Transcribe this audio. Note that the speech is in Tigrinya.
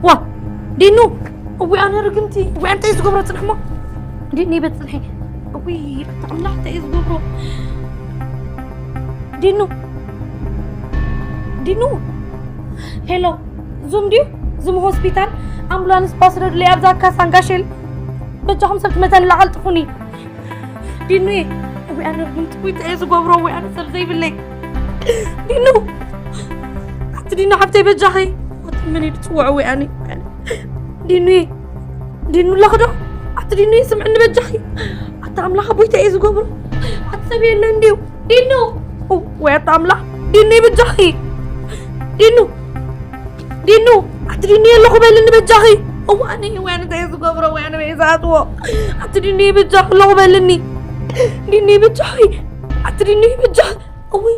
ዋ ዲኑ፣ እዊ ኣነ ርግምቲ፣ እዊ ኣንታይ ዝገብሮ ጽንሕ ሞ ዲኑ ይበጽንሒ። እዊ ኣምላኽ እንታይ እዩ ዝገብሮ? ዲኑ፣ ዲኑ፣ ሄሎ፣ ዙም ድዩ? ዙም ሆስፒታል፣ ኣምቡላንስ ባስረዱለይ ኣብዛ ካሳንጋሼል። በጃኹም ሰብ ትመተላ ቀልጥፉኒ። ዲኑየ፣ እዊ ኣነ ርግምቲ፣ እዊ እንታይ እየ ዝገብሮ? እዊ ኣነ ሰብ ዘይብለይ። ዲኑ፣ ኣቲ ዲኑ ሓብተይ በጃኺ። ወቲ ምን እዩ ዝጽውዖ? እዊ ኣነ፣ እዊ ኣነ። ዲኑየ፣ ዲኑ ኣለኺ ዶ? ኣቲ ዲኑየ ስምዕኒ በጃኺ። ኣቲ ኣምላኽ ኣቦይ እንታይ እየ ዝገብሮ? ኣቲ ሰብ የለን ድዩ? ዲኑ! ወይ ኣቲ ኣምላኽ፣ ዲኑየ በጃኺ። ዲኑ! ዲኑ! ኣቲ ዲኑየ ኣለኹ በልኒ በጃኺ። እዋኒ፣ እዋኒ እንታይ እየ ዝገብሮ? እዋኒ በይ ዝኣትዎ። ኣቲ ዲኑየ በጃኺ ኣለኹ በልኒ። ዲኑየ በጃኺ። ኣቲ ዲኑየ በጃኺ። እውይ፣